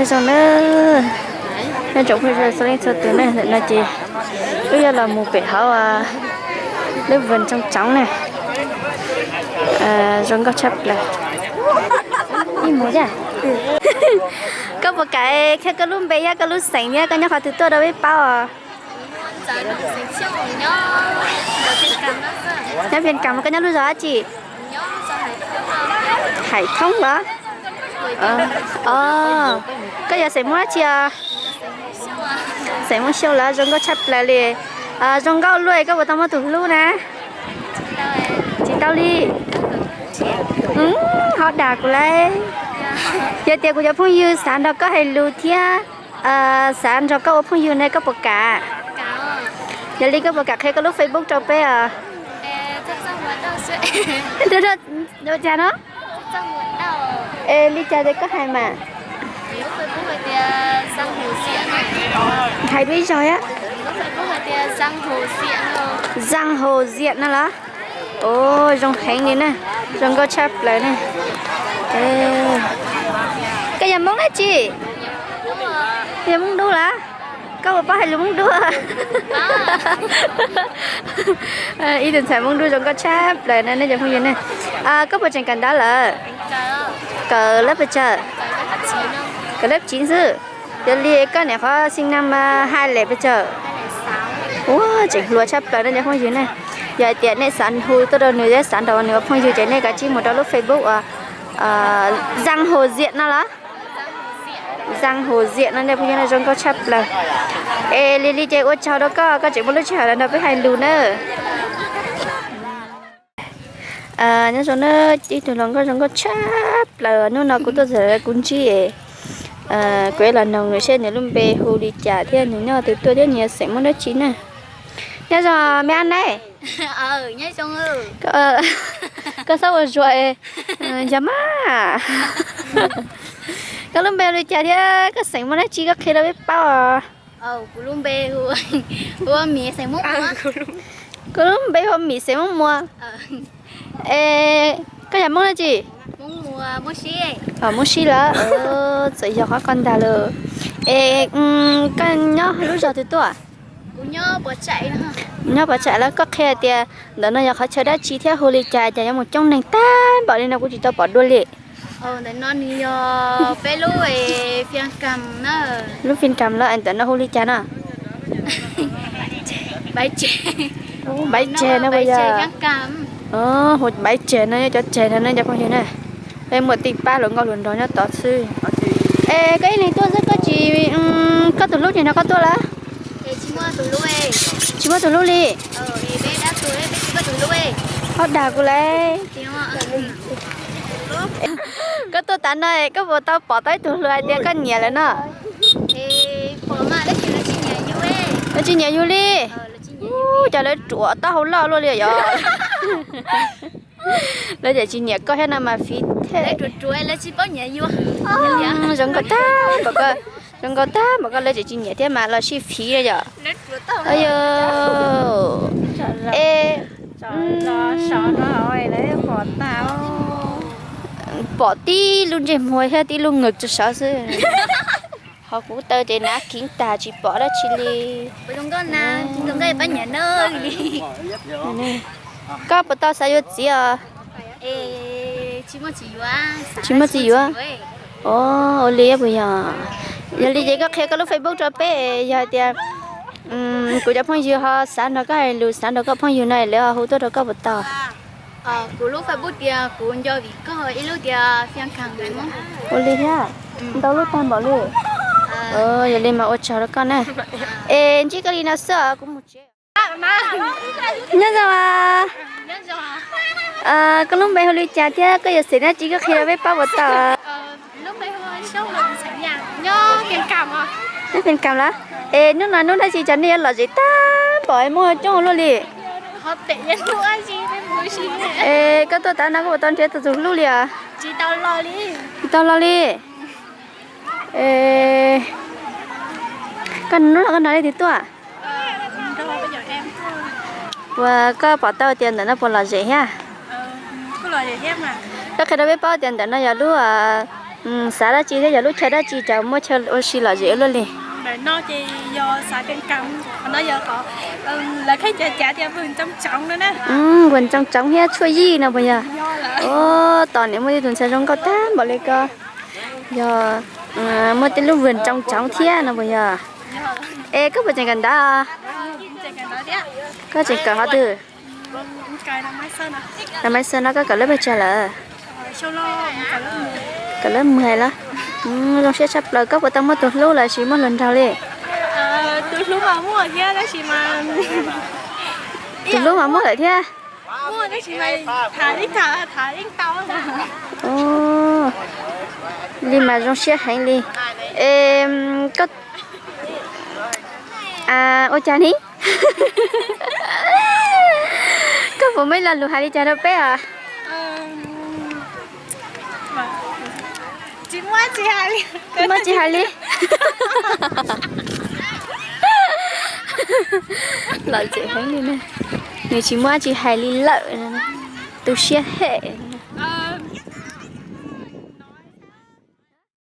Zoo na, nyob tsoom phooj ywg txhua leej txhua tus na, ntawm no ces wb yuav los mus pem hauv lub vườn tsooj tsoov na. Zoo nkauj tshaj plaws. Ib mus, koj puas kam qhia koj lub npe thiab koj lub xeem thiab koj nyob qhov twg tuaj rau peb paub os? Nyob Pia Kam, koj nyob lub zos dab tsi? Hais Thoob los? Koj yog xeem Hmoob dab tsi os? Xeem Hmoob Xyooj los? Zoo nkauj tshaj plaws li. Zoo nkauj luaj, koj puas tau muaj tus hlub na? Tsis tau li. Ho dag kuv lauj. Yog tias kuv cov phooj ywg xav nrog koj hais lus thiab xav nrog koj ua phooj ywg ne, koj puas kam? Yog li koj puas kam qhia koj lub Facebook rau peb os? Ua cas no? Es li cas ces koj hais mas. Hais dua ib zaug thiab. Zan Hus Ziam no los? Ua zoo heev li na, zoo nkauj tshaj plaws na. Koj yog Hmoob dab tsi? Yog Hmoob Dub los? Koj puas paub hais lus Hmoob Dub? Ib tug ntxhais Hmoob Dub zoo nkauj tshaj plaws na nej cov phooj ywg ne. Koj puas tseem kawm ntawv lawm? Kawm lab pes tsawg? Kawm lab tsiv xwb. Yog li koj niam qhov xi nam mas hais lem pes tsawg? Ua tseem hluas tshaj plaws nej cov phooj ywg ne. Yog hais tias nej xav hu tuaj rau nws thiab xav nrog nws ua phooj ywg ces nej kav tsij mus rau lub Facebook uas Zan Hus Ziam no los? Zan Hus Ziam no nej phooj ywg ne, zoo nkauj tshaj plaws. Es li li ces ua tsaug rau koj, koj tseem muaj lub sij hawm los nrog peb hais lus na. Nyob zoo na, ib tug hluas nkauj zoo nkauj tshaj plaws, hnub no kuv tuaj txog kuv ntsib, kuv yuav los noog nws seb nws lub npe hu li cas thiab nws nyob twg tuaj thiab nws yog xeem Hmoob dab tsi na. Nyob zoo me ab nab. Koj txhob ua zuag, yog mas. Koj lub npe hu li cas thiab koj xeem Hmoob dab tsi koj qhia rau peb paub os. Kuv lub npe hu Mim xeem Hmoob Muas. Es koj yog Hmoob dab tsi? Hmoob Sib lawm. Txawm yog qhov koj ntag lawm. Es koj nyob lub zos twg tuaj? Nyob Pov Tsaim lawm. Koj qhia tias ntawm no yog qhov chaw dab tsi thiab hu li cas cas yuav mus coob neeg tag npaum li no kuv tsis tau pom dua li. Ntawm no nws yog peb lub Fia Kam na. Lub Fia Kam los ntawm no hu li cas no? Baiv Tseg no puas yog? Hu Baiv Tseg no cov tseg no ne cov phooj ywg na. Peb muaj tij pab hluas nkauj hluas nraug nyob tod xwb. Es koj ib leeg tuaj xwb koj tsis, koj tus hlub tsis nrog koj tuaj lawm? Tsis muaj tus hlub li. Ho dag kuv lauj. Koj tuaj tav no koj puas tau pom tau ib tug hluas hais tias koj nyiam lawm no? Lawv tsis nyiam yus li. Ub, cas lawv ruam taub hau loj luaj li yog? Lawv tseem tsis nyiam koj thiab no mas fiv thiab. Zoo nkauj tag npaum koj, zoo nkauj tag npaum koj lawv tseem tsis nyiam thiab mas los sib fiv yom. Ayo, es pom tib lub ntsej muag thiab tib lub ngwm tso saud xwb. Ho kuv taw ces nav kiv tag tsis pom dab tsi li. Koj puas tau xav yuav txiv os? Tsis muaj txiv yuav. Ua li puas yog? Yog li ces koj qhia koj lub Facebook rau peb, yog hais tias kuv cov phooj ywg ho xav nrog koj hais lus, xav nrog koj phooj ywg no lawv ho hu tuaj rau koj puas tau? Kuv lub Facebook tias kuv nco vim koj, ib lub tias Fia Kam. Ua li thiab, ntau lub tag npaum li. Yog li mas ua tsaug rau koj na. Es ntsib koj li no xwb os, kuv mus tsev. Nyob zoo, koj lub npe hu li cas thiab koj yog xeem dab tsi koj qhia rau peb paub puas tau? Nyob Fia Kam los? Es hnub no hnub dab tsi cas nej yuav lom zem tag npaum muaj coob luaj li? Es koj tuaj tav no koj puas tau nrhiav tus tus hlub li os? Tsis tau los li. Koj hnub no koj nrog leej twg tuaj? Uas koj pom tau tias ntawm no puas lom zem thiab? Koj qhia rau peb paub tias ntawm no yog lub Xav dab tsi thiab, yog lub chaw dab tsi cas muaj chaw ua si lom zem luaj li? Vwm ntsoov tsoov thiab tshuaj yij no puas yog? Tos niam muaj tej tus ntxhais zoo nkauj tag npaum li ko, yog muaj tej lub vwm ntsoov tsoov thiab no puas yog? Es koj puas tseem kawm ntawv? Koj tseem kawm qhov twg? Maiv Xab no koj kawm lab pes tsawg lawm? Kawm lab mws hais los. Zoo siab tshaj plaws. Koj puas tau muaj tus hlub los sis muaj hluas nraug li? Tus hlub mas muaj lawm thiab. Li mas zoo siab heev li. Es koj, ua cas ni? Koj puas muaj ib lo lus hais li cas rau peb os? Tsis muaj tsis hais li. Lom zem heev li na. Nws tsis muaj tsis hais li lawm. Tu siab hem.